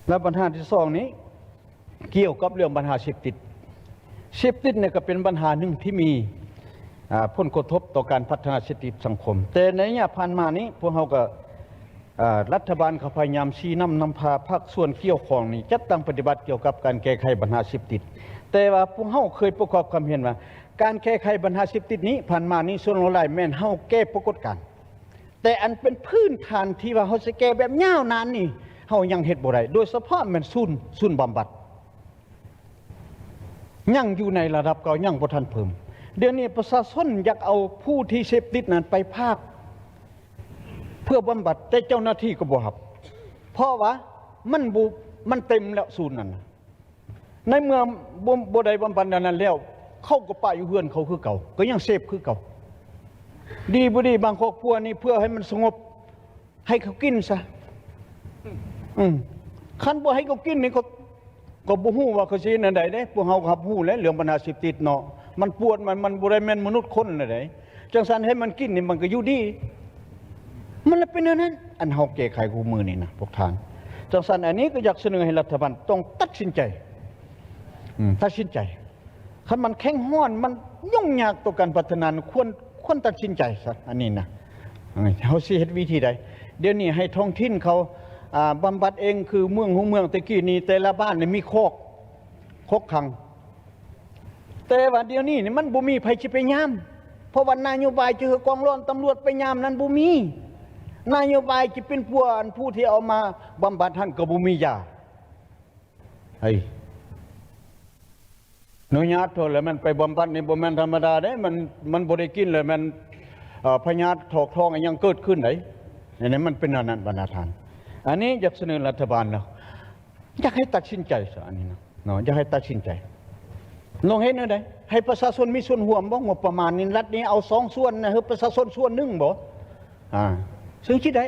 ແລະບັນຫາທີສອງນີ້ ກ່ຽວກັບເລື່ອງບັນຫາເສບຕິດ. ເສບຕິດນີ້ກໍເປັນບັນຫາໜຶ່ງທີ່ມີ ອາ ຜົນກະທົບຕໍ່ການພັດທະນາເສດຖະກິດສັງຄົມ. ແຕ່ໃນໄລຍະຜ່ານມານີ້ ພວກເຮົາກໍ ອາ ລັດຖະບານກໍພະຍາຍາມຊີ້ນຳນຳພາພາກສ່ວນກ່ຽວຂ້ອງນີ້ ຈັດຕັ້ງປະຕິບັດກ່ຽວກັບການແກ້ໄຂບັນຫາເສບຕິດ. ແຕ່ວ່າພວກເຮົາເຄີຍປະກອບຄຳເຫັນວ່າ ການແກ້ໄຂບັນຫາເສບຕິດນີ້ ຜ່ານມານີ້ ສ່ວນຫຼວງຫຼາຍແມ່ນເຮົາແກ້ປາກົດການ. ແຕ່ອັນເປັນພື້ນຖານທີ່ວ່າເຮົາຊິແກ້ແບບຍາວນານນີ້ ເຮົາຍັງເຮັດບໍ່ໄດ້ ໂດຍສະເພາະແມ່ນສູນ ສູນບຳບັດ ຍັງຢູ່ໃນລະດັບເກົ່າ ຍັງບໍ່ທັນເພີ່ມ. ດຽວນີ້ປະຊາຊົນຢາກເອົາຜູ້ທີ່ເສບຕິດນັ້ນໄປພາກ ເພື່ອບຳບັດ ແຕ່ເຈົ້າໜ້າທີ່ກໍບໍ່ຮັບ ເພາະວ່າມັນບໍ່ ມັນເຕັມແລ້ວສູນນັ້ນນະ. ໃນເມື່ອບໍ່ ບໍ່ໄດ້ບຳບັດແນວນັ້ນແລ້ວ ເຂົາກໍປະຢູ່ເຮືອນເຂົາຄືເກົ່າ ກໍຍັງເສບຄືເກົ່າ. ດີບໍ່ດີ ບາງຄອບຄົວນີ້ ເພື່ອໃຫ້ມັນສະຫງົບ ໃຫ້ເຂົາກິນຊະ. ອືມ ຄັນບໍ່ໃຫ້ເຂົາກິນນີ້ ກໍ ກໍບໍ່ຮູ້ວ່າເຂົາຊິເຮັດແນວໃດເດ້. ພວກເຮົາກໍຮັບຮູ້ແຫຼະ ເລື່ອງບັນຫາເສບຕິດເນາະ ມັນປວດ ມັນ ມັນບໍ່ໄດ້ແມ່ນມະນຸດຄົນແນວໃດ. ຈັ່ງຊັ້ນໃຫ້ມັນກິນນີ້ ມັນກໍຢູ່ດີ ມັນລະເປັນແນວນັ້ນ. ອັນເຮົາແກ້ໄຂຄູ່ມື້ນີ້ນະພວກທ່ານ. ຈັ່ງຊັ້ນອັນນີ້ກໍຢາກສະເໜີໃຫ້ລັດຖະບານຕ້ອງຕັດສິນໃຈ ອືມ ຕັດສິນໃຈ. ຄັນມັນແຂງຮ້ອນ ມັນຫຍຸ້ງຍາກຕໍ່ການພັດທະນາ ຄວນ ຄວນຕັດສິນໃຈຊະ ອັນນີ້ນະ. ເອີ ເຮົາຊິເຮັດວິທີໃດ? ດຽວນີ້ໃຫ້ທ້ອງຖິ່ນເຂົາ ອາ ບຳບັດເອງ ຄືເມືອງ ຫົວເມືອງແຕ່ກີ້ນີ້ ແຕ່ລະບ້ານນີ້ມີຄອກ ຄອກຂັງ. ແຕ່ວ່າດຽວນີ້ນີ້ມັນບໍ່ມີໃຜຊິໄປຍາມ ເພາະວ່ານະໂຍບາຍຈະໃຫ້ກອງຮ້ອນຕຳຫຼວດໄປຍາມນັ້ນບໍ່ມີ. ນະໂຍບາຍຈະເປັນຜູ້ ອັນຜູ້ທີ່ເອົາມາບຳບັດຫັ້ນກໍບໍ່ມີຢາ. ເຮີ້ຍ ອະນຸຍາດເທົ່າແລ້ວ ມັນໄປບຳບັດນີ້ບໍ່ແມ່ນທຳມະດາເດ້. ມັນ ມັນບໍ່ໄດ້ກິນແລ້ວແມ່ນ ເອີ ພະຍາດຖອກທ້ອງອີ່ຫຍັງເກີດຂຶ້ນໃດ໋. ອັນນີ້ມັນເປັນແນວນັ້ນບັນດາທ່ານ. ອັນນີ້ຢາກສະເໜີລັດຖະບານເນາະ ຢາກໃຫ້ຕັດສິນໃຈຊະ ອັນນີ້ນະ ເນາະ ຢາກໃຫ້ຕັດສິນໃຈ. ລອງເຮັດແນວໃດ ໃຫ້ປະຊາຊົນມີສ່ວນຮ່ວມບໍ່? ງົບປະມານນີ້ ລັດນີ້ເອົາສອງສ່ວນນະ ໃຫ້ປະຊາຊົນສ່ວນໜຶ່ງບໍ່? ອາ ເຊິ່ງຊິໄດ້